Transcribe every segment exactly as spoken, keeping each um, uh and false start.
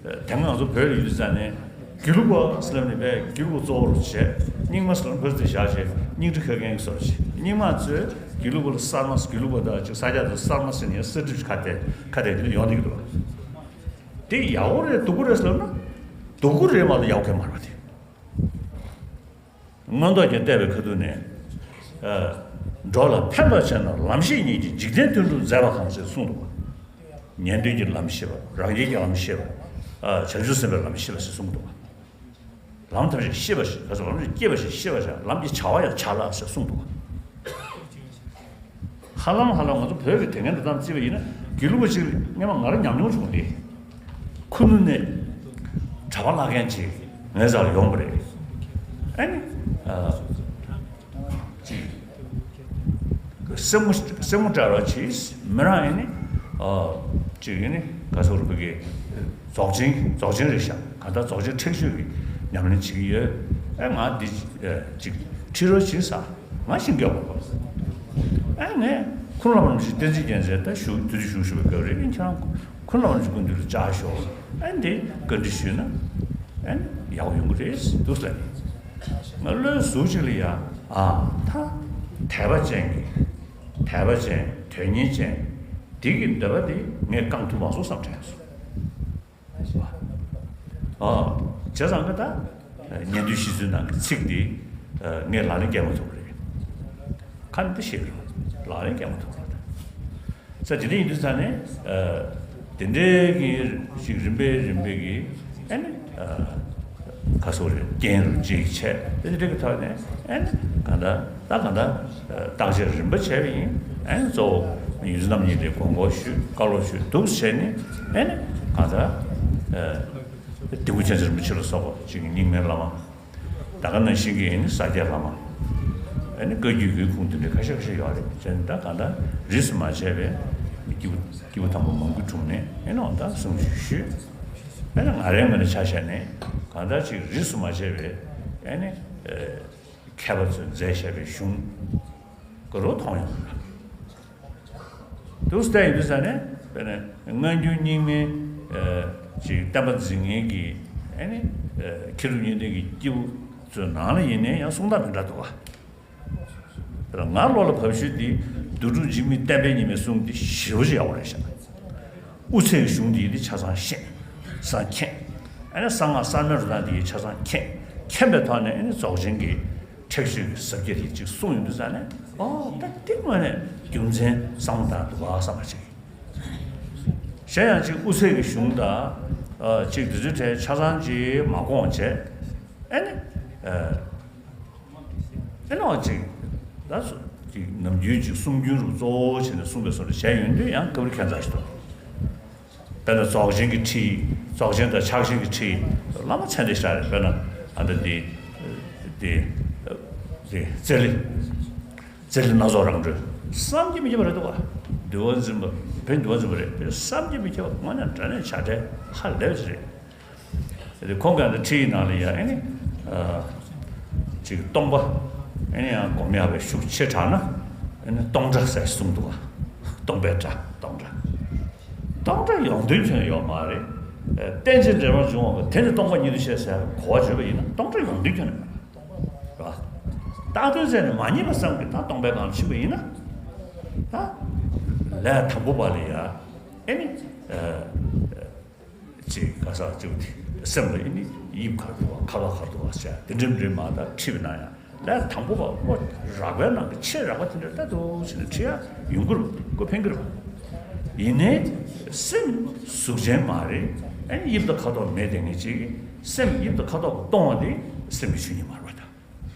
དེ་སྔ་ང་ཚོ་བོད་ལ་ཡོད་དུས་ཙང་ནས་དགེ་ལུགས་པ་ཟེར་ལབ་ནས་བས་དགེ་ལུགས་པ་གཙོ་བོར་བྱས། རྙིང་མ་ཟེར་ལབ་ཕར་ཚུར་བཞག་བྱས་རྙིང་ཁྲི་ཁ་མཁན་གྱི་བཟོ་འདྲ་བྱས། རྙིང་མ་ཚོས་དགེ་ལུགས་པ་ལ་གསར་མ། དགེ་ལུགས་པ་དང་ཅིག་ས་སྐྱ་དང་གསར་མ་ཟེར་ནས་གསར་འགྲེལ་ཁ་གཏད་ཁ་གཏད་དེ་ཡོང་བསྡད་ཀྱི་འདུག་དེ་ཡག་པོ་རེད་སྡུག་པོ་རེད་ཟེར་ལབ་ན། སྡུག་པོ་རེད་མ་གཏོགས་ཡག་པོ་གང་ཡང་མ་རེད་དེ། མངོན་རྟོགས་ཀྱིས་བལྟས་པའི་ཁ་ཐུག་ནས། ཨ། འགྲོ་ལ་ཕན་པར་བྱས་ན་ལམ་ཤེས་ཉིད་ཀྱིས་འཇིག་རྟེན་དོན་གྲུབ་མཛད་པ་གང་ཞེས་གསུངས་འདུག་ཉན་ཐོས་ཀྱི་ལམ་ཤེས་པ། རང་རྒྱལ་གྱི་ལམ་ཤེས་པ། ཨ། བྱང་ཆུབ་སེམས་དཔའི་ལམ་ཤེས་པ་ཞེས་གསུངས་འདུག་ལམ་ཐམས་ཅད་ཤེས་པ་ཞིག་ལམ་ཐམས་ཅད་སྐྱེས་པ་ཞིག་ཤེས་པ་ཞིག་ལམ་གྱི་བྱ་བ་ཡང་བྱ་ལ་ཞེས་གསུངས་འདུག་ཧ་ལམ་ཧ་ལམ་ང་ཚོ་བོད་ཀྱི་དེ་སྔའི་འགྲོ་སྟངས་བརྩིས་པ་ཡིན་ན། དགེ་ལུགས་པ་ཅིག་སྔོན་མ་ང་རང་ཉམས་མྱོང་བྱུང་སྟེ། ཁུ་ནུ་ནས་གྲྭ་པ་བརླག་མཁན་ཅིག་ངའི་རྩ་ལ་ཡོང་བ་རེད། ཨ་ནི། ཨ། ཅིག་སེམས་ངོ་སེམས་ངོ་སྤྲད་རོགས་གྱིས། མི་རང་ཡིན་ནི། ཨ། ཅིག་ཡིན་ནི་ག་ཚོད་རུ་བུ་གི་རྫོགས་ཆེན་རྫོགས་ཆེན་རེད་ཤག་གང་ལྟར་རྫོགས་ཆེན་ཁྲེགས་ཆོད་ཀྱི་ཉམས་ལེན་བྱེད་ཀྱི་ཡོད། ཨེ། ང་འདི་ཅིག་ཁྲིད་རོགས་གྱིས་ཟེར། ང་ཤིང་རྒྱག་པ། ཨེ། ངས་ཁུངས་ལ་མ་རུང་ཞིག་བསྟན་འཛིན་རྒྱལ་མཚན་ད་བཞུགས་དུས་ཚོད་བཞུགས་བཞུགས་པའི་སྐབས་རེད། ཁྱེད་རང་ཁུངས་ལ་མ་རུང་ཞིག་སྐུ་མདུན་ལ་བཅར་ཤོག་ཨེ། འདི་བཀའ་འདྲི་ཞུས་ན། ཨེ། ཡག་པོ་ཡོང་གི་རེད་འདུག་ཟེར། ང་བློའི་ཟུར་གཅིག་ལ་ཡ། ཨ། ད་དད་པ་ཅན་གྱི། དད་པ་ཅན། དོན་གཉེར་ཅན། འདི་གི་འདོད་པ་འདི་ངས་བསྐང་ཐུབ་མ་སོང་བསམ་དྲན་སོང་། ཨ། བྱས་ཙང་ཀ་ད་ཉན་ཐོས་ཤེས་ཚུལ་ནང་གི་ཚིག་འདི་ངས་ལག་ལེན་འཁེལ་མ་ཐུབ་པ་རེད། ཁ་ནས་འདི་ཤེས་རེད། ལག་ལེན་འཁེལ་མ་ཐུབ་པ་རེད། ས་དེ་འདྲ་ཡིན་དུས་ཙང་ནས། ཨ། དེ་འདྲའི་གི་ཞིག་རིམ་པས་རིམ་པས་གི། ཨ་ནི། ཨ། ཁ་སོ་རེ་རྐྱེན་རུ་འཇིག་བྱས། དེ་འདྲ་གི་ཐོག་ནས། ཨ་ནི། གང་ལྟར་ད་གང་ལྟར། ཨ། བརྟག་དཔྱད་རིམ་པ་བྱས་པ་ཡིན། ཨ་ནི་གཙོ་བོ་ཡུལ་རྣམ་གཉིས་ལས་དགོངས་སྐོར་ཞུས། བཀའ་སློབ་ཞུས་འདུག་བྱས་ནས། ཨ་ནི། གང་ལྟར། ཨ། ཏིང་ཁུ་མཁྱེན་བརྩེ་རིན་པོ་ཆེ་ལ་སོགས་པ་ཅིག་རྙིང་མའི་བླ་མ། ད་ག་ནང་བཞིན་གྱི་ཨ་ནི་ས་སྐྱའི་བླ་མ། ཨ་ནི་བཀའ་བརྒྱུད་ཀྱི་ཁུངས་དེ་འདྲ་ཁ་ཤས་ཁ་ཤས་ཡོད་རེད། བྱས་ནས་ད་གང་ལྟར་རིས་སུ་མ་ཆད་པའི་སྐྱེས་བུ་སྐྱེས་བུ་དམ་པ་མང་པོ་འཁྲུངས་ནས། ཨ་ནི་འོ་ད་གསུང་ཆོས་ཞུས། ཨ་ནི་ང་རའི་ངོས་ནས་ཆ་བཞག་ནས་གང་ལྟར་ཅིག་རིས་སུ་མ་ཆད་པའི། ཨ་ནི། ཨ། མཁས་པ་ཚོས་མཛད་བཞག་པའི་གཞུང་གི་རུ་མཐོང་ཡོང་། དུ་བལྟས་ཡིན་དུས་ཙང་ནས། དཔེར་ན་སྔ་འགྱུར་རྙིང་མའི། ཨ། ཅིག་བསྟན་པ་འཛིན་མཁན་གྱི། ཨ་ནི། ཨ། མཁས་གྲུབ་གཉིས་ལྡན་གྱི་སྐྱེས་བུ་ཚོའི་ནང་ལ་ཡིན་ནའི་ཡང་གསུང་སྟངས་མི་འདྲ་འདུག་ག་དཔེར་ན་ང་བློ་ལ་བབས་ཤོས་འདི་བསྡུས་གྲུབ་འཇིགས་མེད་བསྟན་པའི་ཉི་མའི་གསུང་འདི་ཞེ་པོ་ཅིག་ཡག་པོ་རེད་ཤག་དབུ་ཚད་ཀྱི་གཞུང་འདི་ཡིན་དུས་ཆ་ཚང་ཤེས། ཆ་ཚང་མཁྱེན། ཨ་ནི་གསང་སྔགས་གསར་མའི་རུ་སྟངས་འདི་ཡིན་ཆ་ཚང་མཁྱེན། མཁྱེན་པའི་ཐོག་ནས་ཨ་ནི་རྫོགས་ཆེན་གྱི་ཁྲེགས་ཆོད་ཀྱི་ཟབ་རྒྱས་དེ་ཅིག་གསུངས་ཡོང་དུས་ཙང་ནས། ཨོ་ད་འདི་དངོས་གནས་རྒྱུ་མཚན་བསམ་བློ་བཏང་འདུག་ག་བསམ་པ་ཅིག་གཞན་ཡང་ཅིག་དབུ་ཚད་ཀྱི་གཞུང་དང་། ཨ། ཅིག་དེ་ཚོའི་གྲས་ཆ་ཚང་ཅིག་མ་དགོངས་བྱས། ཨ་ནི། ཨ། ཨ་ནི་འོ་ཅིག་ད་སོ་ཅིག་ནམ་རྒྱུན་ཅིག་གསུང་རྒྱུན་རུ་གཙོ་བོ་བྱས་ནས་གསུངས་པའི་བཟོ་འདྲ་བྱས་ཡོང་དུས་ཡང་སྐབས་རེ་ཁྱད་མཚར་ཞིག་འདུག་དཔེར་ན་རྫོགས་ཆེན་གྱི་ཁྲིད། རྫོགས་ཆེན་དང་ཕྱག་ཆེན་གྱི་ཁྲིད་བླ་མ་ཚད་ལྡན་ཞིག་རེད། དཔེར་ན་ཨ་ད་འདི་འདི་འདི་རྩེ་ལེ། རྩེ་ལེ་སྣ་ཚོགས་རང་གྲོལ། བསམ་གྱིས་མི་ཁྱབ་པ་རེད་འདུག་ག་འདུལ་བ་འཛིན་པ་བས་འདུལ་བ་འཛིན་པ་རེད། བསམ་གྱིས་མི་ཁྱབ་པ། དངོས་གནས་དྲང་གནས་བྱ་བྲལ་ཧ་ལས་པ་ཞིག་རེད། དེ་ཁོང་གི་ཨ་ནི་ཁྲིད་ཡིག་ནང་ལ་ཡང་ཨ་ནི། ཨ། ཅིག་སྟོང་པ། ཨ་ནི་ཡང་སྒོམ་ཡག་པའི་ཤུགས་ཆེ་དྲགས་ན། ཨ་ནི་སྟོང་ཕྲ་ཟེར་གསུངས་འདུག་ག་སྟོང་པའི་ཕྲ། སྟོང་ཕྲ། སྟོང་ཕྲ་ཡོང་དོན་ཁྱོན་ནས་ཡོད་མ་རེད། ཨ། རྟེན་ཅིང་འབྲེལ་པར་འབྱུང་བ་གི་དེ་ནི་སྟོང་པ་ཉིད་དུ་ཤེས་ཟེར་གོ་བ་བརྗོད་པ་ཡིན་ན་སྟོང་ཕྲ་ཡོང་དོན་ཁྱོན་ནས་མེད་པ་རེད། བཏགས་དོན་ཟད་ནས་མ་རྙེད་པ་ཙམ་གྱིས་ད་སྟོང་པའི་ངང་ལ་ཕྱིན་པ་ཡིན་ན། ད་ལས་དང་པོ་པ་ལ་ཡ། ཨ་ནི། ཨ། ཅིག་ག་ས་ཅིག་སེམས་ལ་ཨ་ནི་དབྱིབས་ག་རེ་འདུག་བ། ཁ་དོག་ག་རེ་འདུག་བ་ཟེར་དེ་འདྲ་འདྲ་མ་གཏོགས་ཁྲིད་པའི་ནང་ཡང་ལས་དང་པོ་པ་ཨོ་རགས་པའི་ནང་གི་ཆེས་རགས་པ་དེ་འདྲ་ལྟ་འདུག་ཟེར་ནས་ཁྲིད་ཡ་ཡོང་གི་རེད། ཁོ་ཕན་གི་རེད། ཡིན་ནའི་སེམས་གཟུགས་ཅན་མ་རེད། ཨ་ནི་དབྱིབས་དང་ཁ་དོག་མེད་དེ་ངེས་ཅིག་སེམས་དབྱིབས་དང་ཁ་དོག་གིས་སྟོང་བ་དེ་སེམས་ཀྱི་ཆོས་ཉིད་མ་རེད་པ། ད།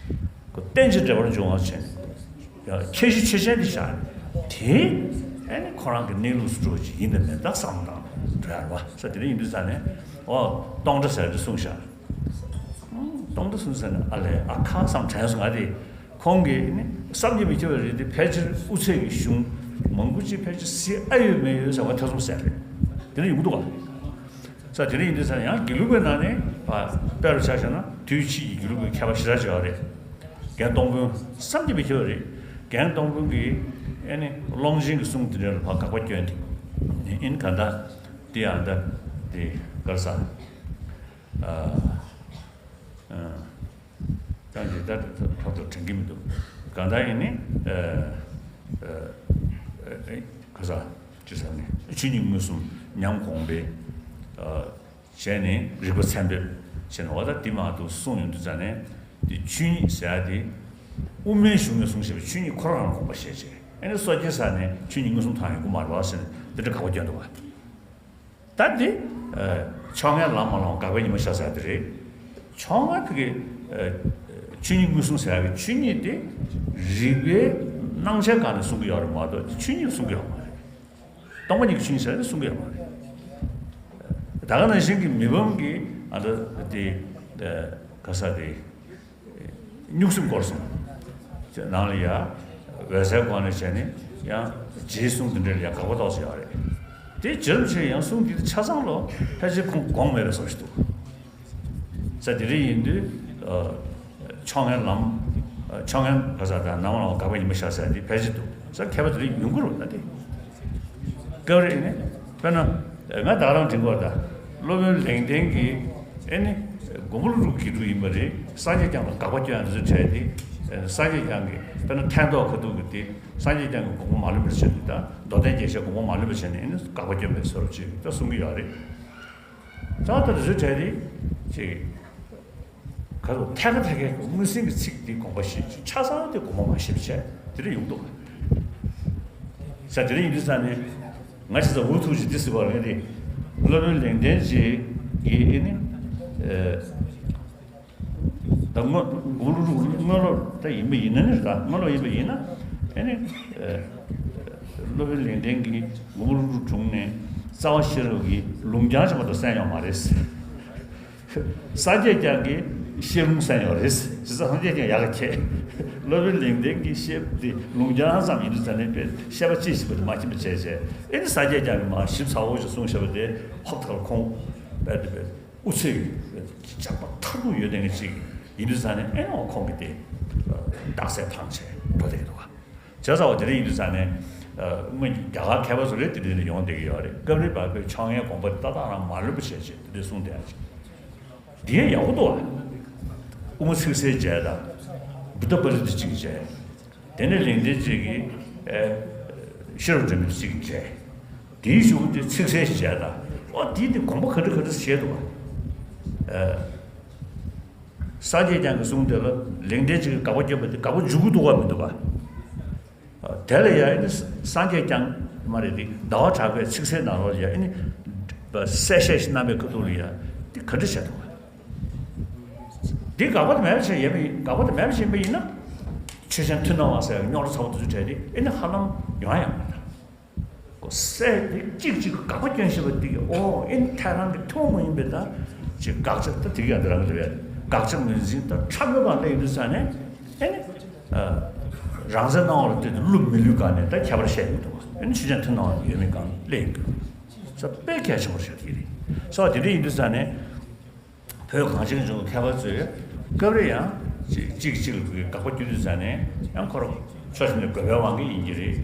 ཁོ་རྟེན་ཅིང་འབྲེལ་པར་འབྱུང་བ་བྱས། ཡང་ཁྱད་གཞི་ཆོས་ཅན་དེ་བཞག་དེ། ཨ་ནི་ཁོ་རང་གི་གནས་ལུགས་སུ་འགྲོ་ཅིག་ཡིན་དང་མིན་དང་བསམ་བློ་བཏང་འགྲོ་ཡ་རེད་པ། ས་དེ་འདྲ་ཡིན་དུས་ཙང་ནས་ཨོ་སྟོང་ཕྲ་ཟེར་དེ་གསུངས་བཞག་སྟོང་ཕྲ་གསུངས་ཟེར་ནས་ཨ་ལས་ཨ་ཁ་བསམ་དྲན་སོང་། ང་དེ་ཁོང་གིས་ནི་བསམ་གྱིས་མི་ཁྱབ་པ་རེད་དེ། ཕལ་ཆེར་དབུ་ཚད་ཀྱི་གཞུང་མང་པོ་ཅིག་ཕལ་ཆེར་གཟིགས་ཨ་ཡོད་མེད་ཡོད་ཟེར་བ་ཐེ་ཚོམ་ཟེར་རེད། དེ་འདྲ་ཡོང་གི་འདུག་ག་ས་དེ་འདྲ་ཡིན་དུས་ཙང་ཡང་དགེ་ལུགས་པའི་ནང་ནས་ཨ་དཔེ་རུ་ཆ་བཞག་ན་དུས་ཕྱིས་ཀྱི་དགེ་ལུགས་པའི་མཁས་པ་ཞེ་དྲག་ཅིག་ཡོད་རེད། རྒན་སྟོང་དཔོན་བསམ་གྱིས་མི་ཁྱབ་པ་རེད། རྒན་སྟོང་དཔོན་གྱིས་ཨ་ནི་ཀློང་ཆེན་གྱི་གསུང་དེ་འདྲ་ལ་ཕར་དགག་པ་བསྐྱོན་ཏེ། ཨ་ནི་གང་ལྟར་དེ་ཡང་ད་དེ་ ག་རེ་ཟ། ཨ། ཨ། ཀྱང་ཇི་ལྟར་ལྷག་ཏུ་དྲན་གྱི་མི་འདུག་གང་ལྟར་ཡིན་ནི། ཨ། ཨ། ཨ། ག་རེ་ཟ། ཅི་ཟེར་ནི། ཆོས་ཉིད་མངོན་སུམ་ཉམས་གོང་འཕེལ། ཨ། བྱས་ནས་རིག་པ་ཚད་འབེབས་བྱས་ནས། འོ་ད་འདི་མ་གཏོགས་གསུངས་ཡོང་དུས་ཙ་ནས། འདི་ཆོས་ཉིད་ཟེར་ཡ་དེ་དབུ་མའི་གཞུང་ནས་གསུངས་བཞག་པའི་ཆོས་ཉིད་ཁོ་རང་ལ་དགོངས་པ་བཞེས་བྱས། ཨ་ནི་སོ་སྐྱེའི་ས་ནས་ཆོས་ཉིད་མངོན་སུམ་མཐོང་ཡོང་གི་མ་རེད་པ་ཟེར་ནས་འདི་འདྲ་དགག་པ་བསྐྱོན་འདུག་པ། ད་འདི། ཨ། ཕྱོགས་སྔའི་ལམ་མ་ལོངས་དགག་པའི་ཉི་མ་ཤར་ཟེར་ཡ་དེ་རེད། ཕྱོགས་སྔ་དེ་གི། ཨ། ཆོས་ཉིད་མངོན་སུམ་ཟེར་ཡ་གི་ཆོས་ཉིད་དེ་རིགས་པའི་སྣང་ཆའི་སྒང་ནས་གསུང་གི་ཡོད་རེད་མ་གཏོགས་ཆོས་ཉིད་གསུང་གི་ཡོད་མ་རེད། སྟོང་པ་ཉིད་ཀྱི་ཆོས་ཉིད་ཟེར་ནས་གསུང་གི་ཡོད་མ་རེད། ད་ག་ནང་བཞིན་གྱི་མི་ཕམ་གྱི་ཨ་ད་དེ་ག་ས་དེ་གཉུག་སེམས་སྐོར་གསུམ་ནང་ལ་ཡ་འོད་གསལ་སྒོ་ནས་བྱས་ནས་ཡང་རྗེའི་གསུང་དེ་འདྲ་ལ་ཡ་དགག་པ་ཏོག་ཙམ་ཡོད་རེད། དེ་བྱས་རུང་ཆེ་ཡང་གསུང་འདི་ཆ་ཚང་ལོ་ཕལ་ཆེར་ཁོང་དགོངས་མེད་པའི་བཟོ་ཞིག་འདུག་ས་དེ་རིང་ཡིན་དུས། ཨ། ཕྱོགས་སྔའི་ལམ། ཨ། ཕྱོགས་སྔའི་ག་ས་དང་ནམ་ལངས་དགག་པའི་ཉི་མ་ཤར་ཟེར་དེ་ཕལ་ཆེར་འདུག་ས། མཁས་པ་དེ་རིང་ཡོང་གི་རེད་ད་དེ། སྐབས་རེ་ནི་དཔེར་ན་ང་ད་རང་དྲན་གོ་ད། སློབ་དཔོན་ལེགས་ལྡན་གྱིས་ཨེ་ནི་མགོན་པོ་ཀླུ་སྒྲུབ་དགེ་ཕྲུག་ཡིན་པ་རེད། སངས་རྒྱས་བསྐྱངས་ལ་དགག་པ་སྐྱོན་ཡང་དེ་ཚོ་བྲལ་ཏེ། སངས་རྒྱས་བསྐྱངས་ཀྱི་དཔེར་ན་ཐལ་མདོག་ཁ་ཐུག་གི་དེ་སངས་རྒྱས་བསྐྱངས་ཀྱི་དགོངས་པ་མ་ལོན་པར་བྱས་ནས་ད་མདོ་དོན་རྒྱས་བཤད་དགོངས་པ་མ་ལོན་པར་བྱས་ནས་ཨེ་ནི་དགག་པ་སྐྱོན་པའི་བཟོ་འདྲ་ཅིག་ད་གསུང་གི་ཡོད་རེད། རྩ་བ་ལྟར་བཟོས་བྲལ་ཏེ་ཅིག་ག་རུ་ཐད་ཀ་ཐད་ཀའི་དངོས་ཟིན་གྱི་ཚིག་འདི་དགོངས་པ་བཞེས་ཆ་ཚང་དེ་དགོངས་པ་མ་བཞེས་པ་བྱས་དེ་འདྲ་ཡོང་འདུག་ས། དེ་འདྲ་ཡིན་དུས་ཙང་ནས་ང་ཆ་ཚང་འུ་ཐུག་ཅིག་འདི་ཟེར་བ་རེད་དེ། སློབ་དཔོན་ལེགས་ལྡན་གྱིས་ཨེ་ནི། ཨ། ད་སྔོན་མགོན་པོ་ཀླུ་སྒྲུབ་དངོས་སློབ་ད་ཡིན་པ་ཡིན་ན་ནི་ད་དངོས་སློབ་ཡིན་པ་ཡིན་ན་ཨེ་ནི། ཨ། སློབ་དཔོན་ལེགས་ལྡན་གྱིས་མགོན་པོ་ཀླུ་སྒྲུབ་དྲུང་ནས་རྩ་བ་ཤེས་རབ་ཀྱི་ལུང་རྐྱང་ཅིག་མ་གཏོགས་གསན་ཡོད་མ་རེད། སངས་རྒྱས་བསྐྱངས་ཀྱིས་བཤད་ལུང་གསན་ཡོད་རེད། བྱས་ཙང་སངས་རྒྱས་བསྐྱངས་ཡག་ག་ཁྱད། སློབ་དཔོན་ལེགས་ལྡན་གྱིས་བཤད་དེ་ལུང་རྐྱང་ཙམ་ཡིན་དུས་ཙང་ནས་དཔེ་བཤད་པ་ཅི་ཞིག་པ་དེ་མ་མཁྱེན་པ་བྱས་བྱས། ཨེ་ནི་སངས་རྒྱས་བསྐྱངས་ཀྱིས་མར་ཞིབ་ཚགས་པོ་ཞིག་གསུངས་བཞག་པ་དེ་ཧོབ་ཐག་ལ་ཁོང་དཔེ་དེ་དཔེ་དབུ་ཚད་ཀྱི་དཔེ་ལྕགས་པ་ཐག་ཐུག་ཡོད་དེ་འདྲ་ཅིག་ཡིན་དུས་ཙང་ནས་ཨེ་ནི་ཁོང་གིས་དེ་རྟགས་གསལ་ཐང་ཆད་འགྲོ་བསྡད་ཀྱི་འདུག་ག་བྱས་ཙང་བ་དེ་འདྲ་ཡིན་དུས་ཙང་ནས། ཨ། སྔོན་གྱི་རྒྱ་གར་མཁས་པ་ཚོ་ལས་དེ་འདྲ་ནས་ཡོང་བསྡད་ཀྱི་ཡོད་རེད། སྐབས་རེ་བར་པའི་ཕྱོགས་སྔའི་དགོངས་པ་ཏག་ཏག་རང་མ་ལོན་པ་བྱས་བྱས་དེ་འདྲ་གསུངས་བསྡད་ཡ་ཅིག་འདི་ཡང་ཡག་པོ་འདུག་ཨ། དབུ་མ་ཚིག་གསལ་མཇལ་དང་། བུདྡྷ་པ་རི་ཏི་གཅིག་མཇལ། དེ་ནས་ལེགས་ལྡན་གཅིག་གིས། ཨ། ཤེས་རབ་འདྲ་མིན་གཅིག་མཇལ། དེའི་གཞུག་དེ་ཚིག་གསལ་ཞིག་མཇལ་དང་། ཨོ་དེའི་དེ་དགོངས་པ་ག་འདྲ་ག་འདྲ་བཞེས་འདུག་ཨ། ཨ། སངས་རྒྱས་བསྐྱངས་ཀྱི་གསུང་དེ་ལ་ལེགས་ལྡན་གཅིག་གིས་དགག་པ་བསྐྱོན་པ་དེ་དགག་པ་འཇུག་གི་འདུག་ག་མི་འདུག་ག་དེ་ལ་ཡ་ཨེ་ནི་སངས་རྒྱས་བསྐྱངས་མ་རེད་དེ། ཟླ་བ་གྲགས་པའི་ཚིག་གསལ་ནང་ལོགས་ལ་ཡ་ཨེ་ནི་གསལ་བཤད་ཞིག་གནང་པའི་ཁ་ཐུག་ལ་ཡ་དེ་ག་འདྲ་བྱས་འདུག་ག་འདི་དགག་པ་དེ་མེད་པ་བྱས་ཡིན་པ་ཡིན། དགག་པ་དེ་མེད་པ་བྱས་ཡིན་པ་ཡིན་ན། ཆོས་ཅན་མཐུན་སྣང་བ་ཟེར་བའི་རྙོག་དྲ་ཚ་པོ་དེ་ཚོ་བྲལ་ཏེ་ཨེ་ནི་ཧ་ལམ་ཡོང་ཡ་ཡོང་མ་རེད། གོ་གསལ་དེ་གཅིག་གཅིག་དགག་པ་སྐྱོན་ཤེས་པ་འདི་གི་ཨོ་ཨེ་ནི་ཐལ་རང་གི་ཐུན་མོང་མ་ཡིན་པའི་ད་ཅིག་དགག་བྱ་ད་དེ་ག་ཡང་འདི་རང་གི་རེད་པས། དགག་བྱ་ངོས་འཛིན་ད་ཁྲ་མོའི་སྒང་སླེབས་ཡོང་དུས་ཙང་ནས་ཨེ་ནི། ཨ། རང་སེམས་སྣང་བ་ལ་ལྟོས་ཏེ་བསླུ་མི་བསླུའི་སྒང་ནས་ད་ཁྱད་པར་བཤད་མི་འདུག་པ། ཨེ་ནི་ཆོས་ཅན་མཐུན་སྣང་བ་ཡོད་མེད་སྒང་སླེབས་ཡོང་གི་ས་དཔེ་གལ་ཆེན་པོ་ཞིག་དེ་རེད། ས་བ་དེ་འདྲ་ཡིན་དུས་ཙང་ནས། བོད་གངས་ཅན་ལྗོངས་ཀྱི་མཁས་པ་ཚོས་སྐབས་རེ་ཡང་གཅིག་གཅིག་གཅིག་ལ་དགག་པ་སྐྱོན་དུས་ཙང་ནས་ཡང་ཁོ་རང་ཕྱོགས་གཅིག་ནས་དགོས་པའི་དབང་གིས་ཡིན་གྱི་རེད།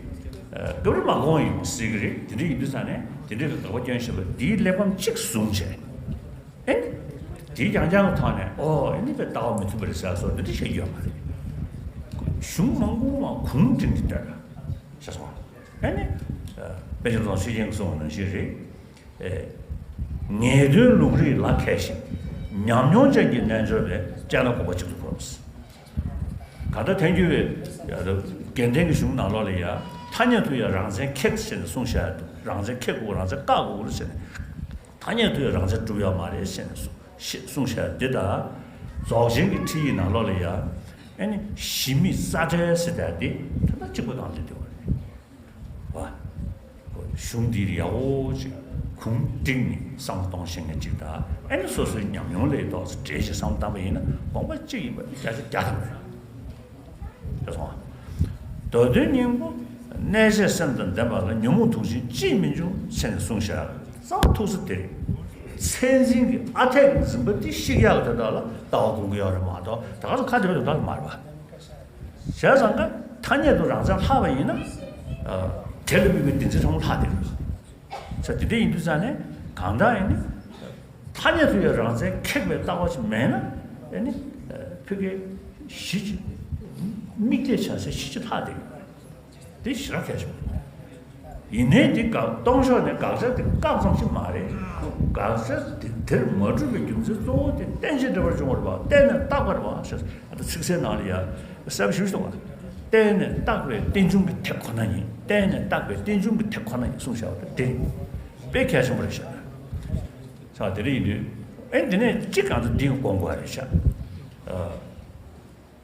ཨ། སྐབས་རེ་མ་དགོངས་ཡིན་སྲིད་ཀྱི་རེད། དེ་འདྲ་ཡིན་དུས་ཙང་ནས་དེ་འདྲ་ལ་དགག་པ་སྐྱོན་བཞིན་པ་འདིའི་གླེགས་བམ་གཅིག་བཟུང་བྱས། ཨེ་ནི། དེའི་རྐྱང་རྐྱང་གི་ཐོག་ནས་ཨོ་ཨེ་ནི་དཔེ་ལྟ་བ་མི་མཐུན་པ་རེད་ཟེར་སོགས་འདི་འདྲ་བཤད་རྒྱུ་ཡོད་མ་རེད། གཞུང་མང་པོ་མ་གུང་བསྒྲིགས་ནས་བསྡད་པ་ཤེས་སོང་། ཨེ་ནི། ཨ། པཎ་ཆེན་རྡོར་སེང་ཆོས་རྒྱན་གྱིས་གསུངས་པ་ནང་བཞིན་རེད། ཨེ། ངེས་དོན་ལུང་རིགས་ལ་མཁས་ཤིང་། ཉམས་མྱོང་ཅན་གྱི་རྣལ་འབྱོར་པས་དཔྱད་ན་དགོངས་པ་གཅིག་ཏུ་གོ། གང་ལྟར་ཐལ་འགྱུར་བའི་དགེ་ལྡན་གྱི་གཞུང་ནང་ལོགས་ལ་ཡ་ཐ་སྙད་དུ་ཡང་རང་མཚན་ཁེགས་ཟེར་ནས་གསུངས་བཞག་ཡ་འདུག་རང་མཚན་ཁེགས་དགོས། རང་མཚན་བཀག་དགོས་ཟེར་ནས། ཐ་སྙད་དུ་ཡང་རང་མཚན་གྲུབ་ཡོད་མ་རེད་ཟེར་ནས་གསུངས་བཞག་ཡ་འདི་དང་། རྫོགས་ཆེན་གྱི་ཁྲིད་ཡིག་ནང་ལོགས་ལ་ཡ་ཨེ་ནི་གཞི་མེད་རྩ་བྲལ་ཟེར་ཡ་འདི་ད་ལྟ་གཅིག་པ་དང་ལས་དེ་བ་རེད། བ། གཞུང་འདིར་ཡག་པོ་ཅིག་གུང་བསྒྲིགས་ནས་བསམ་བློ་གཏོང་ཤེས་མཁན་ཅིག་དང་། ཨེ་ནི་སོ་སོའི་ཉམས་མྱོང་ལས་ཏོག་ཙམ་འགྲེལ་བཤད་བསམ་བློ་བཏང་པ་ཡིན་ན་དགོངས་པ་གཅིག་ཡིན་པ་ནི་བརྒྱ་ཆ་བརྒྱ་ཐམ་རེད། དེ་སོང་། མདོ་དོན་སྙིང་པོ་གནད་བཤད་སེམས་དང་ལྡན་པ་ལ་ཉོན་མོངས་དུག་ཅན་ཅིས་མི་འབྱུང་ཟེར་ནས་གསུངས་བཞག་རྩ་བ་ཐུག་ས་དེ་རེད། མཚན་འཛིན་གྱི་ཨ་འཐས་ཀྱི་འཛིན་པ་དེ་བཤིག་ཡག་གི་དོན་དག་ལ་ལྟ་བ་སྒོམ་གྱི་ཡོད་རེད་མ་གཏོགས་ད་ག་ཚོད་ཁ་བདེ་བའི་དོན་དག་མ་རེད་པ། བྱས་ཙང་ཀ་ཐ་སྙད་དུ་རང་མཚན་ལྷག་པ་ཡིན་ན། ཨ། དེ་ལ་དམིགས་པའི་བདེན་འཛིན་ཕྲ་མོ་ལྷག་དེ་རེད། ས་དེ་འདྲ་ཡིན་དུས་ཙང་ནས་གང་ལྟར་ཡིན་ནི། ཐ་སྙད་དུ་ཡང་རང་མཚན་ཁེགས་པའི་ལྟ་བ་ཞིག་མེད་ན། ཨེ་ནི། ཕ་གི་གཞི་ཅིག་དམིགས་གཏད་བྱ་སའི་གཞི་ཅིག་ལྷག་བསྡད་ཡོད་རེད། དེ་ཞེ་དྲག་གལ་ཆེན་པོ་རེད། ཡིན་ནའི་དེ་དགག་སྟོང་ཕྱོགས་ནས་དགག་བྱ་དེ་བཀག་ཙམ་ཞིག་མ་རེད། དགག་བྱ་དེ་དེར་མ་གྲུབ་པའི་རྒྱུ་མཚན་གཙོ་བོ་དེ་རྟེན་ཅིང་འབྲེལ་བར་འབྱུང་བ་རེད་པ། བརྟེན་ནས་བཏགས་པ་རེད་པ་ཞེས། ཨ་ད་ཚིག་གསལ་ནང་ལ་ཡ་གསལ་པོ་ཞིག་གསུངས་པ། བརྟེན་ནས་བཏགས་པའི་རྟེན་འབྱུང་གི་དེ་ཁོ་ན་ཡིན། བརྟེན་ནས་བཏགས་པའི་རྟེན་འབྱུང་གི་དེ་ཁོ་ན་ཡིན་གསུངས་བཞག་པ་དེ་དཔེ་གལ་ཆེན་པོ་རེད་ཤག་ས་དེ་རེད་ཡིན་དུས། ཨེ་འདི་ནས་གཅིག་གང་དུ་འདི་དགོངས་དགོས་རེད་ཤག་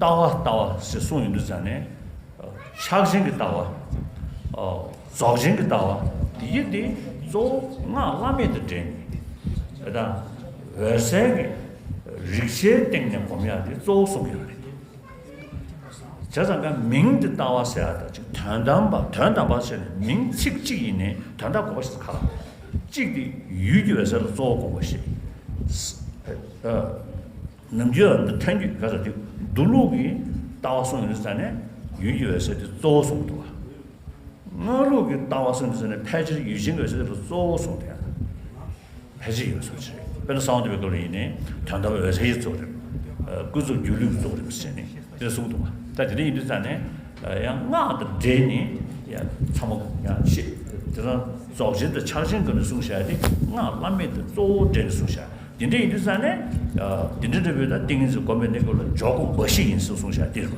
ལྟ་བ་ལྟ་བ་ཞེས་གསུངས་ཡོང་དུས་ཙང་ནས། ཆགས་ཞེན་གྱི་ལྟ་བ། རྫོགས་ཆེན་གྱི་ལྟ་བ། དེ་ཡི་དེ་གཙོ་བོ་སྔགས་བླ་མེད་དུ་འདྲེན་ནས། དེ་དང་། འོད་གསལ་གྱི་རིག་བྱའི་སྟེང་ནས་སྒོམ་ཡག་དེ་གཙོ་བོ་གསུང་གི་ཡོད་རེད། བྱས་ཙང་ཀ་མིང་དེ་ལྟ་བ་ཟེར་ཡག་དང་ཅིག་དོན་དམ་པ་དོན་དམ་པ་ཟེར་ནས་མིང་ཚིག་གཅིག་ཡིན་ནའི་དོན་དག་གོ་བ་ཞིག་ཁ། གཅིག་དེ་ཡུལ་གྱི་འོད་གསལ་ལ་གཙོ་བོ་དགོངས་པ་ཞིག་ནམ་རྒྱུན་འདི་ཐལ་འགྱུར་ག་ས་དེ་མདོ་ལུགས་ཀྱི་ལྟ་བ་གསུངས་ཡོད་ཙང་ནས་ཡུལ་གྱི་འོད་གསལ་དེ་གཙོ་བོ་གསུངས་འདུག་བ། སྔགས་ལུགས་ཀྱི་ལྟ་བ་གསུངས་ཡོད་ཙང་ནས་ཕལ་ཆེར་ཡུལ་ཅན་གྱི་འོད་གསལ་དེ་ལ་གཙོ་བོ་གསུངས་ཏེ། ཕལ་ཆེར་ཡོད་གསུངས་ཅི་རེད། དཔེར་ན་གསང་བ་འདུས་པའི་སྐབས་ལ་ཡིན་ནའི་དོན་དམ་པའི་འོད་གསལ་གྱི་གཙོ་བོ་རེད། ཀུན་རྫོབ་སྒྱུ་ལུས་ཀྱི་གཙོ་བོ་རེད་ཟེར་ནས་དེ་གསུངས་འདུག་བ། ད་དེ་འདྲ་ཡིན་དུས་ཙང་ནས། ཡང་སྔགས་དང་འབྲེལ་ནས་ཡང་ཚང་མ་ཡང་ཤེས། དེ་དང་རྫོགས་ཆེན་དང་ཕྱག་ཆེན་སྐབས་ནས་གསུངས་བཞག་དེ་སྔགས་བླ་མེད་དུ་གཙོ་བོ་འབྲེལ་ནས་གསུངས་བཞག་དེ་འདྲ་ཡིན་དུས་ཙང་ནས། དེ་འདྲ་འདྲ་བོའི་ད་ཏིང་ངེ་འཛིན་སྒོམ་པའི་གནས་སྐབས་ལ་འཇོག་སྒོམ་འབའ་ཞིག་ཡིན་ཟེར་གསུངས་བཞག་དེ་རེད་བ།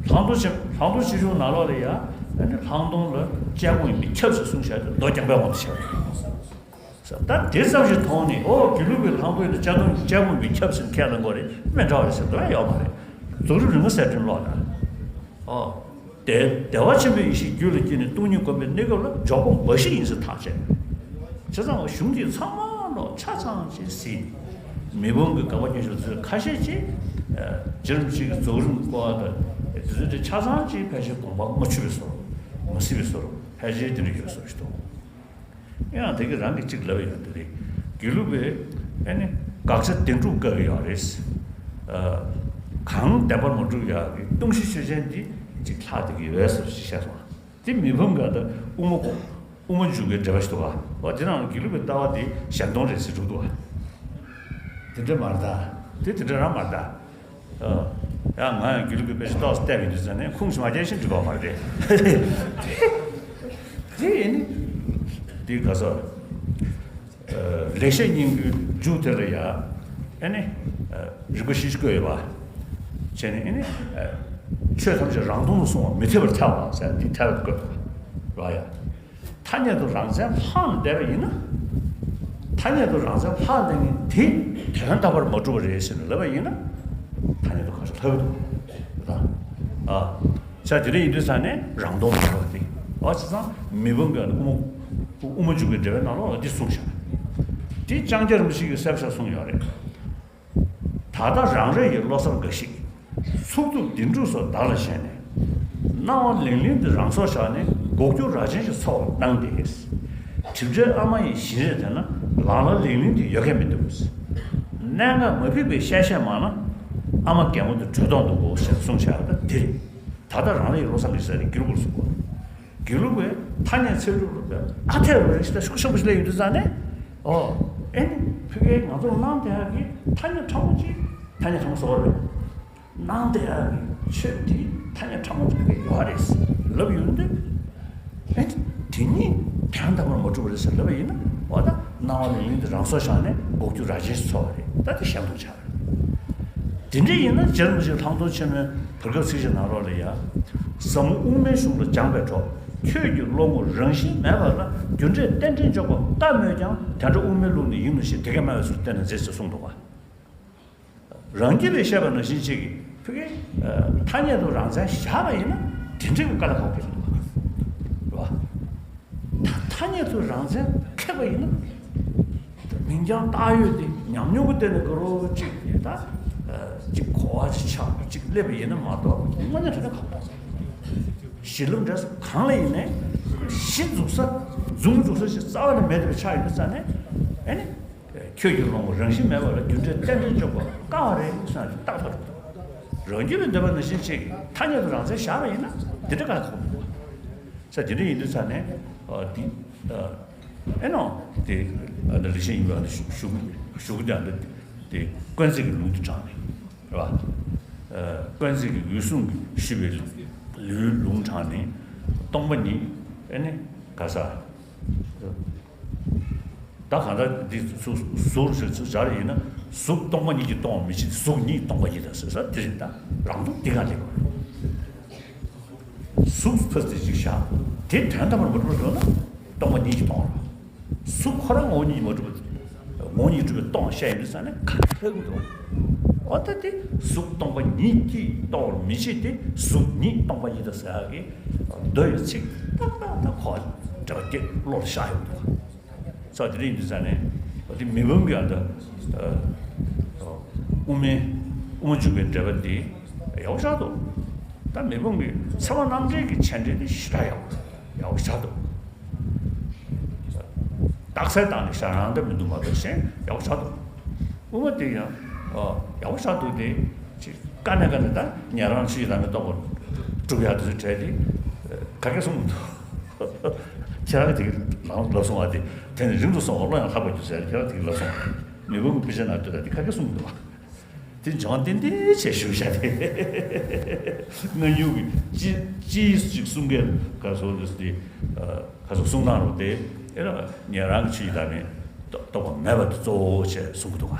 ལྷག་མཐོང་ཆེ་ལྷག་མཐོང་ཆེ་ཆུང་ནང་ལོགས་ལ་ཡང་ནི་ལྷག་མཐོང་ལ་དཔྱད་སྒོམ་ཡིན་པས་ཁྱབ་ཟེར་གསུངས་བཞག་དེ་མདོ་རྒྱང་པའི་དབང་དུ་བྱས་པ་རེད། ད་དེ་ཙམ་ཞིག་མཐོང་ནས་ཨོ་དགེ་ལུགས་པའི་ལྷག་མཐོང་ཡིན་ན་དཔྱད་སྒོམ་དཔྱད་སྒོམ་ཡིན་པས་ཁྱབ་ཟེར་ཁས་ལེན་དགོས་རེད། མི་འདྲ་བ་རེད་ཟེར་དོན་ཡོད་མ་རེད། རྫོགས་རིམ་རིམ་པ་གསལ་སྒྲོན་ཀློག་ན། ཨོ། དེ་བདེ་བ་ཆེན་པོའི་ཡེ་ཤེས་རྒྱུད་ལ་སྐྱེས་ནས་སྟོང་ཉིད་སྒོམ་པའི་གནས་སྐབས་ལ་འཇོག་སྒོམ་འབའ་ཞིག་ཡིན་ཟེར་ཐག་བཅད། བྱས་ཙང་གཞུང་འདི་ཚང་མ་ལོ་ཆ་ཚང་ཅིག་གཟིགས་ནས། མི་ཕམ་གྱི་དགའ་བ་སྐྱོན་ཞབས་ཚོས་ཁ་ཤས་ཀྱིས། རྗེ་རིན་པོ་ཆེ་གི་རྫོགས་རིམ་སྐོར་དང་དེ་ཚོ་དེ་ཆ་ཚང་ཅིག་ཕལ་ཆེར་དགོངས་པ་མ་ཆོད་པའི་བཟོ་འདྲ། མ་གཟིགས་པའི་བཟོ་འདྲ། ཕལ་ཆེར་དེ་འདྲ་ཡོད་བཟོ་འདྲ་ཞིག་འདུག་ཡང་དེ་གི་རང་གིས་གཅིག་ལབ་ཡོད་དེ་རེད། དགེ་ལུགས་པས་ཨེ་ནི་དགག་བྱ་བདེན་གྲུབ་བཀག་གི་ཡོད་རེད། གང་བདེན་པར་མ་གྲུབ་ཡག་གི་སྟོང་གཞི་ཆོས་ཅན་འདི་གཅིག་ལྷག་བསྡད་ཀྱི་ཡོད་ཟེར་ཞིག་བཤད་སོང་། དེ་མི་ཕམ་ག་ད་དབུ་མ་དབུ་མ་འཇུག་པའི་འགྲེལ་པ་ཞིག་འདུག་ག་འོ་དེ་ནང་ལ་དགེ་ལུགས་པའི་ལྟ་བ་དེ་གཞན་སྟོང་རེད་ཟེར་གྲུབ་འདུག་ག་དེ་འདྲ་མ་རེད་ད། དེ་དེ་འདྲ་རང་མ་རེད་ད། ཡང་ང་ཡང་དགེ་ལུགས་པའི་དཔེ་ཆ་ཏོག་ཙམ་བལྟས་པ་ཡིན་དུས་ཙང་ནས་ཁུངས་ཤིག་མ་རྒྱག་ཤིང་འགྲིག་པ་མ་རེད། དེ་ཡིན་ནི། འདི་ག་ས། ལེགས་བཤད་སྙིང་པོའི་མཇུག་དེ་ལ་ཡ། ཨེ་ནི། རིགས་པ་བཞི་བཀོད་ཡོད་པ། བྱས་ནས་ཨེ་ནི། ཆོས་ཐམས་ཅད་རང་སྟོང་དུ་སོང་བ་མི་འཐད་པར་ཐལ་བ་ཟེར་འདི་ཐལ་བ་བཀོད་པ་ཡ། ཐ་སྙད་དུ་རང་མཚན་ལྷག་ནས་བསྡད་པ་ཡིན་ན། ཐ་སྙད་དུ་རང་མཚན་ལྷག་བསྡད་མཁན་དེ་དོན་དམ་པར་མ་གྲུབ་པ་རེད་ཟེར་ནས་ལབ་པ་ཡིན་ན། ཐ་སྙད་དུ་གང་ཞིག་ལྷག་གི་འདུག་ད། ཨ། ས་དེ་འདྲ་ཡིན་དུས་ཙང་ནས་རང་སྟོང་མ་རེད་པ་དེ། ཨ་བྱས་ཙང་མི་ཕམ་གྱི་དབུ་མ། དབུ་མ་འཇུག་པའི་འགྲེལ་པའི་ནང་ལོགས་ལ་འདི་གསུངས་བཞག་དེ་ལྕང་སྐྱ་རིན་པོ་ཆེ་གིས་གསལ་པོ་ཞིག་གསུངས་ཡོད་རེད། ད་ལྟ་རང་རེ་ཡི་བློ་གསར་འགའ་ཞིག་ཚུགས་ཐུབ་བདེན་གྲུབ་སོགས་བདག་ལ་བཞེས་ནས། སྣང་བ་ལིང་ལིང་དུ་རང་སོར་བཞག་ནས་འགོག་གྱུར་རྭ་ཅན་ཞིག་འཚོལ་བར་གནང་སྟེ། གྲིབ་བྲལ་ཨ་མ་ཡི་བཞིན་རས་དེ་ན་ལང་ལ་ལིང་ལིང་དུ་ཡོད་མཁན་མི་འདུག་གནད་འགག་མ་ཕིགས་པའི་བཤད་བཤད་མང་ན་ཨ་མ་རྒན་མོ་དེ་བྲོས་ཐོག་འདུག་གོ་ཞེས་གསུངས་བཞག་པ་དེ་རེད། ད་ལྟ་རང་རེ་ཡི་བློ་གསར་འགའ་ཞིག་ཟེར་ནས་དགེ་ལུགས་པར་གསུངས་པ། དགེ་ལུགས་པའི་ཐ་སྙད་ཚིག་གྲོགས་ལ་ཨ་འཐས་རུ་རེ་ཞིག་ད་ཤུགས་ཆེན་པོ་ཞིག་སླེབས་ཡོང་དུས་ཙང་ནས། ཨོ། ཨེ་ནི་ཕ་གིའི་ང་ཚོར་སྣང་བསྡད་ཡག་གི་ཐ་སྙད་ཕྲ་མོ་གཅིག་ཐ་སྙད་ཕྲ་མོ་ཟེར་བ་རེད། སྣང་བསྡད་ཡག་གི་ཆོས་འདི་ཐ་སྙད་ཕྲ་མོ་གཅིག་ཡོད་རེད་ལབ་ཡོང་དུས། ཨེ་དེ་གཉིས་དོན་དམ་པར་མ་གྲུབ་པ་རེད་ཟེར་ལབ་པ་ཡིན་ན། འོ་ད་སྣང་བ་ལིང་ལིང་དུ་རང་སོར་བཞག་ནས་འགོག་རྒྱུ་རྭ་ཅན་ཞིག་འཚོལ་བ་རེད། ད་དེ་གཞན་སྟོང་ཆགས་རེད། དེ་འདྲ་ཡིན་ན་རྗེ་རིན་པོ་ཆེས་ལྷག་མཐོང་ཆེན་མོའི་བར་སྐབས་ཚིགས་བཅད་ནང་ལོགས་ལ་ཡ། ཟབ་མོ་དབུ་མའི་གཞུང་ལ་སྦྱངས་པའི་གྲོགས། ཁྱོད་ཀྱི་བློ་ངོར་རང་བཞིན་མེད་པ་ལ་རྒྱུ་འབྲས་རྟེན་འབྲེལ་འཇོག་པ་ལྟ་སྨོས་ཀྱང་དེ་འདྲ་དབུ་མའི་ལུགས་ནས་ཡིན་ནོ་ཞེས་དེ་སྐད་སྨྲ་བའི་ཚུལ་བསྟན་ན་མཛེས་ཟེར་གསུངས་འདུག་པ། རང་རྒྱུད་ལས་བཤད་པ་ནང་བཞིན་ཅིག་གིས་ཕ་གི་ཐ་སྙད་དུ་རང་མཚན་བཞག་པ་ཡིན་ན་དེ་འདྲའི་དཀའ་ལས་ཁག་པོ་ཞིག་འདུག་པ། རེད་པ། ད་ཐ་སྙད་དུ་རང་མཚན་ཁེགས་པ་ཡིན་ན། མིང་རྐྱང་བཏགས་ཡོད་དེ་ཉམས་མྱོང་གི་སྟེང་ནས་དགའ་རབ་ཅིག་ད་ཅིག་གོ་བ་ཅིག་ཆགས་ཅིག་སླེབས་པ་ཡིན་ན་མ་གཏོགས་དངོས་གནས་དྲང་གནས་ཁག་པོ། གཞི་ལམ་འབྲས་གང་ལ་ཡིན་ནའི་གཞི་འཛུགས་ས་མཛུབ་མོ་འཛུགས་ས་ཞིག་རྩ་བ་ནས་མེད་པའི་ཆ་ཡིན་དུས་ཙང་ནས་ཨེ་ནི། ཁྱོད་ཀྱི་བློ་ངོར་རང་བཞིན་མེད་པ་ལ་རྒྱུ་འབྲས་རྟེན་འབྲེལ་འཇོག་པ་དཀའ་བ་རེད་གསུངས་ཏེ་ཏག་ཏག་རེད། རང་རྒྱུད་ལ་འདོད་པ་ནང་བཞིན་ཅིག་ཐ་སྙད་དུ་རང་མཚན་བཞག་པ་ཡིན་ན་འདི་འདྲ་དཀའ་ལས་ཁག་པོ་འདུག་ས། དེ་འདྲ་ཡིན་དུས་ཙང་ནས་འདི། ཨེ་ནོ། དེ་ཨ་ནི་རིགས་ཤེས་ཡིན་པའི་ཨ་ནི་ཞུ་ཞུ་ཞུ་གི་དེ་ཨ་ནི་དེ་དཀོན་བརྩེགས་ཀྱི་ལུང་དེ་དྲངས་ནས་རེད་བ། ཨ་དཀོན་བརྩེགས་ཀྱི་འོད་སྲུང་གིས་ཞུས་པའི་ལུང་ལུང་དྲངས་ནས་སྟོང་པ་ཉིད་ཨེ་ནི་ག་ས། ད་གང་ལྟར་འདི་གཟུགས་གཟུགས་ཞེས་ཚུལ་སྦྱར་ཡིན་ན་གཟུགས་སྟོང་པ་ཉིད་ཀྱིས་སྟོང་བར་མི་བྱེད། གཟུགས་ཉིད་སྟོང་པ་ཉིད་དང་ཟེར་ས་དེ་རེད། ད་རང་སྟོང་འདི་ག་ལེགས་པ། གཟུགས་ཕར་ཙམ་ཅིག་བཞག་དེ་དོན་དམ་པར་མ་གྲུབ་པར་འགྲོ་ན་སྟོང་པ་ཉིད་ཀྱིས་སྟོང་བ། གཟུགས་ཁོ་རང་ངོ་བོ་ཉིད་ཀྱིས་མ་གྲུབ་པ། ངོ་བོ་ཉིད་གྲུབ་པའི་སྟོང་བཤད་ཡིན་དུས་ཙང་ནས་ག་རེ་ལྷག་མི་འདུག་འོ་ད་དེ་གཟུགས་སྟོང་པ་ཉིད་ཀྱིས་སྟོང་བར་མི་བྱེད་དེ། གཟུགས་ཉིད་སྟོང་པ་ཉིད་དང་ཟེར་ཡག་གི་མདོ་ཡི་ཚིག་ཏག་ཏག་ཏག་ཁོ་འགྲེལ་པ་སྐྱེ་བློ་ལ་ཤར་ཡོང་འདུག་ས་དེ་རིང་འདི་ས་ནས་འོ་དེ་མི་ཕམ་གྱི་ཨ་ད་དབུ་མའི་དབུ་མ་འཇུག་པའི་འགྲེལ་པ་འདི་ཡག་པོ་ཆགས་འདུག་ད་མི་ཕམ་གྱི་ཚད་མ་རྣམ་འགྲེལ་གྱི་མཆན་འགྲེལ་འདི་ཞེ་དྲག་ཡག་པོ་ཡག་པོ་ཆགས་འདུག་རྟགས་གསལ་བཏང་ནས་བཞག་རང་འདྲ་མི་འདུག་མ་གཏོགས་གཞན་ཡག་པོ་ཆགས་འདུག་དབུ་མ་དེ་ཡང་ཨ་ཡག་པོ་ཆགས་འདུག་དེ་ཅིག་དཀའ་ནས་དཀའ་ནས་ད་ཉན་རང་ཆོས་ཀྱི་བདག་མེད་རྟོགས་པ་སྒྲུབ་ཡག་དེ་ཚོའི་གྲས་དེ་ག་གེ་གསུངས་མི་འདུག་ཁྱེད་རང་གིས་དེ་ལབ་སོང་བ། དེ་དེ་ནི་རིང་དུ་སོང་བ་བློ་ཡང་ལྷག་པར་གྱུར་ཟེར། ཁྱེད་རང་དེ་ལབ་སོང་བ། མི་ཕམ་གྱི་དཔེ་ཆ་ནང་ལྟོས་དང་དེ་ག་གེ་གསུངས་མི་འདུག་དེ་འཇོན་ཏན་ཏན་བྱས་ཞུ་བྱ་དེ། སྔ་འགྱུར་གྱི་ཅི་ཅི་ཞིག་གསུང་མཁན་ག་སོ་དེ་ག་སོ་གསུང་སྟངས་རུ་དེ་ཨེ་ན་ཉན་རང་གི་ཆོས་ཀྱི་བདག་མེད་རྟོགས་པ་མེད་པ་དེ་གཙོ་བོ་བྱས་གསུང་གི་འདུག་ག་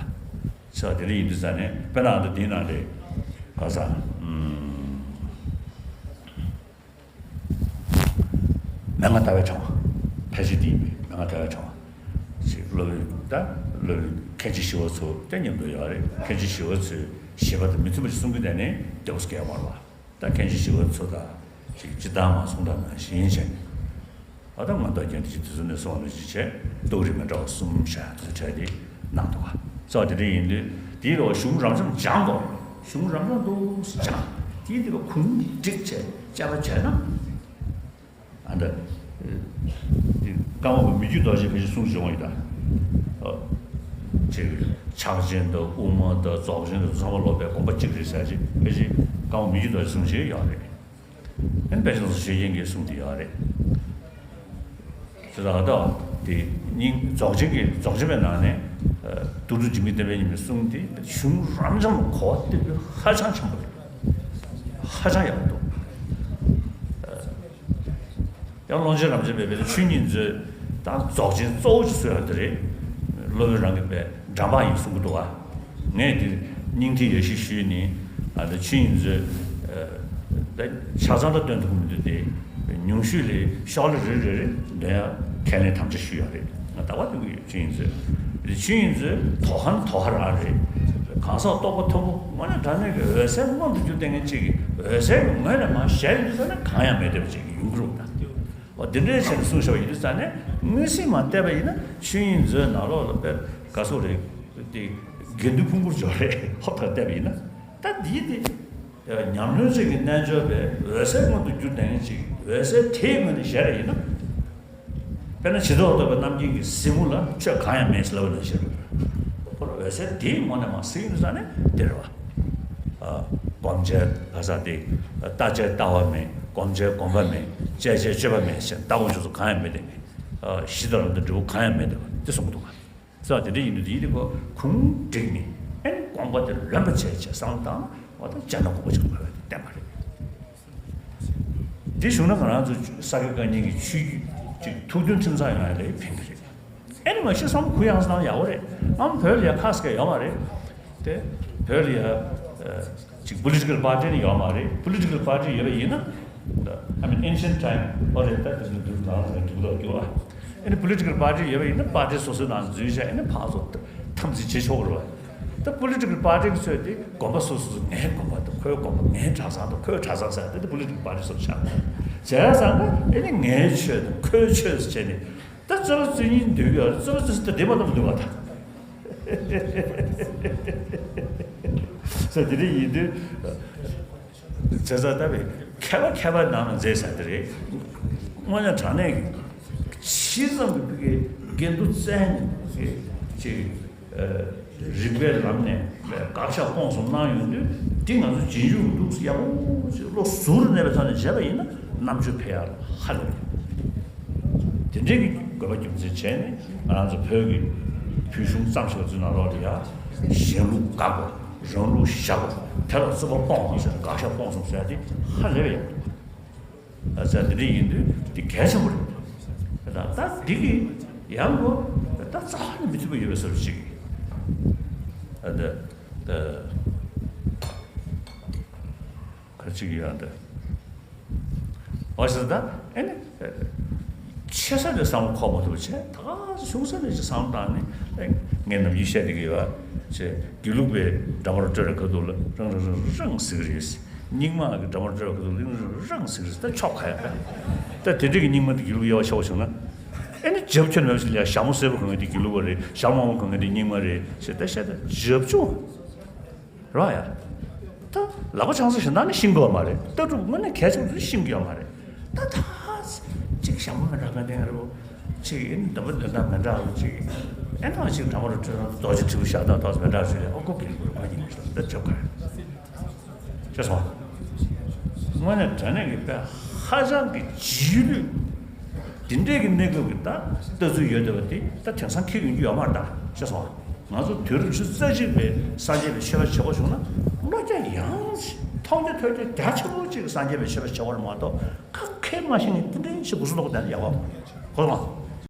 ས་དེ་འདྲ་ཡིན་དུས་ས་ནས་དཔེར་ན་ཨ་ད་དེའི་ནང་ལས་ག་ས་ཨུམ། མན་ངག་ལྟ་བའི་ཕྲེང་བ། ཕལ་ཆེར་འདི་ཡིན་པས། མན་ངག་ལྟ་བའི་ཕྲེང་བ། ཞེས་སློབ་དཔོན་ད་སློབ་དཔོན་མཁན་ཆེན་ཞི་བ་འཚོ་དེ་མཉམ་དུ་ཡོད་རེད། མཁན་ཆེན་ཞི་བ་འཚོས་བཞེད་པ་དང་མི་མཐུན་པ་ཞིག་གསུང་གི་བསྡད་ནས་རྒྱལ་པོ་སྐལ་མར་བ། ད་མཁན་ཆེན་ཞི་བ་འཚོ་དང་ཅིག་ཅི་ལྟར་མ་གསུང་དང་ནང་བཞིན་བྱས་ནས། ཨ་ད་ང་ད་རྒྱན་དེ་ཅི་དུས་ཚོད་ནས་སོང་བ་ནས་ཅི་བྱས་ཏོག་རིགས་མི་འདྲ་བ་གསུམ་བྱས་དུས་ཚོད་དེ་གནང་འདུག་ག་ས་དེ་འདྲ་ཡིན་དུས་དེའི་རོ་གཞུང་རབ་འབྱམས་སྦྱང་དགོས། གཞུང་རབ་འབྱམས་འདུག་སྦྱང་། དེའི་དེ་ག་གུང་བསྒྲིགས་བྱས་དཔྱད་པ་བྱས་ན། ཨ་ད། ཀརྨ་པ་མི་བསྐྱོད་རྡོ་རྗེས་ཕལ་ཆེར་གསུངས་བྱུང་བ་ཡིན་ད། ཨ། ཅིག་ཕྱག་ཆེན་དང་དབུ་མ་དང་རྫོགས་ཆེན་དང་ཚང་མ་ལོག་པའི་དགོངས་པ་གཅིག་རེད་ཟེར་ཅིག་ཕལ་ཆེར་ཀརྨ་པ་མི་བསྐྱོད་རྡོ་རྗེས་གསུངས་བྱས་ཡོད་རེད། ཨན་པད་ཤང་སོགས་ཤེས་མཁན་གྱིས་གསུངས་ཏེ་ཡོད་རེད། དེ་ལ་ཨ་ད་དེ་སྙིང་རྫོགས་ཆེན་གྱི་རྫོགས་ཆེན་པའི་ནང་ནས་ཨ་ཏུ་ཏུ་འཇིགས་མེད་བསྟན་པའི་ཉི་མས་གསུངས་ཏེ་གཞུང་རབ་འབྱམས་ལ་གོ་བ་བསྟན་པའི་ཧ་ཅང་ཆེན་པོ་རེད། ཧ་ཅང་ཡག་པོ་འདུག་ཡང་ཀློང་ཆེན་རབ་འབྱམས་པའི་བོད་དུ་ཆོས་ཉིད་མཛོད་དང་རྫོགས་ཆེན་གཙོ་བོ་ཅིག་བཟོས་ཡོད་དེ་རེད། སློབ་དཔོན་རང་གི་པའི་འགྲམ་པ་ཡིན་གསུང་གི་འདུག་བ། ངས་འདིར་སྙིང་ཐིག་ཡོད་ཞིག་ཞུས་ནས་ཨ་ད་ཆོས་ཉིད་མཛོད་ད་ཆ་ཚང་ད་སྟོན་ཐུབ་ཀྱི་མི་འདུག་སྟེ། ཉུང་ཤོས་ལས་ཤོག་ལྷེ་རེ་རེ་རེ་འདོན་ཡ་ཁས་ལེན་དམ་བཅའ་ཞུས་ཡོད་རེད། ང་ད་བར་འདུག་གི་ཡོད། ཆོས་ཉིད་མཛོད་ཆོས་ཉིད་མཛོད་དོ་ཧན་དོ་ཧ་རང་རེད། གང་ཟག་རྟོགས་པ་མཐོན་པོ་དངོས་གནས་དྲང་གནས་ཀྱི་འོད་གསལ་མངོན་དུ་གྱུར་བསྡད་མཁན་གཅིག་གིས་འོད་གསལ་གྱི་ངོས་ནས་མར་བཞག་ཡོང་དུས་ཙ་ན་གང་ཡང་མེད་བསྡད་པ་ཅིག་ཡོང་གི་རེད་ད། འོ་དེ་འདྲའི་ཆེད་དུ་གསུངས་བཞག་པ་ཡིན་དུས་ཙ་ནས་དངོས་གཞི་མ་བལྟས་པ་ཡིན་ན་ཆོས་ཉིད་མཛོད་ནང་ལོགས་ལ་དཔེ་ག་སོགས་རེད་དེ་དགེ་འདུན་ཕུང་པོར་འབྱོར་རེད། ཧོབ་ཐག་བལྟས་པ་ཡིན་ན་ད་འདིའི་དེ་ཉམས་ལེན་ཅན་གྱི་རྣལ་འབྱོར་པའི་འོད་གསལ་མངོན་དུ་གྱུར་བསྡད་མཁན་ཅིག་འོད་གསལ་དེའི་ངོས་ནས་བཞག་པ་ཡིན་ན། དཔེར་ན་ཇི་ལྟར་རྟོགས་པའི་རྣམ་མཁྱེན་གྱི་གཟིགས་མོ་ལ་ཆོས་གང་ཡང་མེད་ཟེར་ལབ་པ་ནང་བཞིན་རེད། ཁོ་རང་འོད་གསལ་དེའི་ངོས་ནས་མར་གཟིགས་ཡོང་ས་ནས་དེ་རེད་བ། ཨ། སྒོམ་བྱའི་ག་ས་དེ་ལྟ་བྱའི་ལྟ་བ་མེད། སྒོམ་བྱའི་སྒོམ་པ་མེད། སྤྱད་བྱའི་སྤྱོད་པ་མེད་ཟེར་ལྟ་སྒོམ་སྤྱོད་ཚུལ་གང་ཡང་མེད་དེ། ཨ། གཞི་དང་རང་དང་འབྲས་བུ་གང་ཡང་མེད་དེ་བ་དེ་གསུངས་འདུག་ག་ས་དེ་འདྲ་ཡིན་དུས་དེའི་དེ་ཁོ་གུང་བསྒྲིགས་ནས་ཨེ་ནི་དགོངས་པ་དེ་ལོན་པ་བྱས་བྱས་བསམ་བློ་བཏང་ན་འོ་ད་སྤྱན་དྲངས་དགོས་པ་ཅིག་མ་རེད་བསྟན་པ་རེད། འདི་བྱུང་ན་ང་རང་ཚོ་ས་དགེ་བཀའ་རྙིང་གི་ཆོས་བརྒྱུད་ཅིག་ཐུགས་མཐུན་ཁྲིམས་གཙང་ཡོང་ཡ་ལས་ཕན་གི་རེད། ཨེ་ནི་མ་གཞི་བསམ་བློ་གུ་ཡངས་སུ་བཏང་ཡག་པོ་རེད། ཨམ་བོད་ལ་ཡ་ཁ་སྐད་ཡོད་མ་རེད། དེ་བོད་ལ་ཡ་ཅིག་པོ་ལི་ཊི་ཀལ་པར་ཊི་ནི་ཡོད་མ་རེད། པོ་ལི་ཊི་ཀལ་པར་ཊི་ཡོད་པ་ཡིན་ན། I mean, ancient time ཨོ་རེད། ད་དེ་ཚོ་དུས་ནང་ལ་འདུག་ལ་འགྱུར་བ། ཨེ་ནི་པོ་ལི་ཊི་ཀལ་པར་ཊི་ཡོད་པ་ཡིན་ན་པར་ཊི་སོ་སོའི་ནང་འཛུལ་བྱས་ཨེ་ནི་ཕར་ཚུར་འཐབ་འཛིང་བྱེད་ཆོག་གི་རེད་བ། ད་པོ་ལི་ཊི་ཀལ་པར་ཊི་གི་ཚོས་དེ་དགོན་པ་སོ་སོ་སོ་ངའི་དགོན་པ་དང་ཁོའི་དགོན་པ། ངའི་གྲྭ་ཚང་དང་ཁོའི་གྲྭ་ཚང་ཟེར་དེ་དེ་པོ་ལི་ཊི་ཀལ་པར་ཊི་སོ་སོ་ཆགས། བྱས་ཙང་ན་ཨེ་ནི་ངའི་ཆོས་དང་ཁོའི་ཆོས་ཟེར་བྱས་ནས་ད་རྩ་བ་རྩེ་གཉིས་འདུས་ཀྱི་རྩ་བ་རྩེ་གསུམ་ད་བདེ་མ་ཐོབ་འདུག་བ་ད། ས་དེ་རིང་ཡིན་དུས། བྱས་ཙང་ལྟ་བའི་མཁས་པ་མཁས་པ་ནང་ལ་མཛད་ས་དེ་རེད། དངོས་གནས་དྲང་གནས་ཀྱི་ཇི་ཙམ་གྱི་དགེ་འདུན་བཙན་ཅིག་རིག་པའི་ལམ་ནས་བཀག་ཆ་སྤོང་གསུམ་གནང་ཡོང་དུས་འདི་ང་ཚོ་རྗེས་འཇུག་འདུག་ཡག་པོ་ཞིག་བློ་གཟུ་བོར་གནས་པའི་ཐོག་ནས་བྱས་པ་ཡིན་ན་རྣམ་དཔྱོད་འཕེལ་ཡག་ཧ་ལས་པ་རེད། དེ་འདྲའི་གི་ དགོས་པ་རྒྱུ་མཚན་བྱས་ནས་ང་རང་ཚོ་བོད་ཀྱི་བོད་གཞུང་བརྩམས་ཤིག་ཚོའི་ནང་ལོགས་ལ་ཡ་གཞན་ལུགས་དགག་དགོས། རང་ལུགས་བཞག་དགོས། དེ་ལ་རྩོད་པ་སྤོང་དགོས་ཟེར་ནས་དགག་བཞག་སྤོང་སོང་ཟེར་ཡ་དེ་ཧ་ལས་པའི་ཡག་པོ་འདུག་ཨ་ཙི། དེ་འདྲ་ཡིན་དུས་དེ་གལ་ཆེན་པོ་རེད། ད་ད་འདི་གི་ཡང་གོ་ད་རྩ་བ་ནས་མི་མཐུན་པ་ཡོད་པའི་བཟོ་འདྲ་ཅིག་ཨ་ད་ད་ག་ཅིག་ཡོད་ད། འོ་ཟེར་ད། ཨེ་ནི་ཆེ་ས་ནས་བསམ་བློ་འཁོར་མ་ཐུབ་བྱས། ད་ག་ཆུང་ས་ནས་ཅིག་བསམ་བློ་བཏང་ནས། ཨེ་ངས་ནམ་རྒྱུན་བཤད་བསྡད་ཀྱི་ཡོད་པ་བྱས། དགེ་ལུགས་པའི་འདྲ་མར་སྤྲོད་ར་ཁ་ཐུག་ལ་རང་རང་རང་རང་ཟེར་གྱི་རེད། རྙིང་མ་གི་འདྲ་མར་སྤྲོད་ར་ཁ་ཐུག་ལ་རང་རང་རང་ཟེར་གྱི་རེད། ད་ཆོག་ག་ཡ་ད། ད་དེ་འདྲ་གི་རྙིང་མ་དེ་དགེ་ལུགས་དབྱེ་བ་ཕྱེ་བ་བྱུང་ན། ཨེ་ནི་རྒྱབ་ཁྱོན་ནས་ལ་ཞྭ་མོ་སེར་པོ་གོན་མཁན་དེ་དགེ་ལུགས་པ་རེད། ཞྭ་མོ་དམར་པོ་གོན་མཁན་དེ་རྙིང་མ་རེད་ཟེར་ད་བཤད། ད་རྒྱབ་ལྗོངས་རེད་བ་ཡ། ད་ལག་པ་འཆང་ས་གཞན་དག་ནི་ཤེས་ཀྱི་ཡོད་མ་རེད། ལྟ་གྲུབ་དངོས་གནས་གལ་ཆེན་པོ་དེ་ཤེས་ཀྱི་ཡོད་མ་རེད། ད་ད་གཅིག་ཞྭ་མོ་མི་འདྲ་གོན་བསྡད་མཁན་རེད་པོ། གཅིག་ཡིན་འདི་མོ་འདི་འདྲ་མི་འདྲ་བོ་གཅིག་ཨེ་ནང་གཅིག་འདྲ་མོ་རུ་འཁྲུལ་རང་རྡོ་རྗེ་ཁྲི་པོ་ཤ་སྟག་ཏོག་ཙམ་མི་འདྲ་བ་ཞིག་རེད། ཨོ་ཁོ་དགེ་ལུགས་རེད། ཁོ་ཡིན་ཞིག་ད་ཅོབ་ཁ་ཤེས་སོང་། དངོས་གནས་དྲང་གནས་ཀྱི་དཔེ་ཧ་ཅང་གི་རྗེས་ལུས། དེ་འདྲས་ཀྱི་གནས་སྐབས་ཀྱི་ད་ལྟ་ཚུལ་ཡོད་བསྡད་པ་དེ་ད་དེང་སང་འཁེལ་ཡོང་རྒྱུ་ཡོད་མ་རེད་ད། ཤེས་སོང་། ང་ཚོ་དུས་རབས་ཉི་ཤུ་རྩ་གཅིག་པའི་སངས་རྒྱས་པའི་ཆོས་པ་བྱེད་དགོས་བྱུང་ན། བློ་རྒྱ་ཡངས་ཤིང་མཐོང་རྒྱ་ཐོས་རྒྱ་རྒྱ་ཆེན་པོ་གཅིག་གི་སངས་རྒྱས་པའི་ཆོས་པ་བྱེད་དགོས་རེད་མ་གཏོགས། ཁ་མཁས་མ་ཤེས་མཁན་དེ་འདྲའི་ཞིག་གུ་སུ་ལོག་བསྡད་ན་ཡག་པོ་གོ་མ།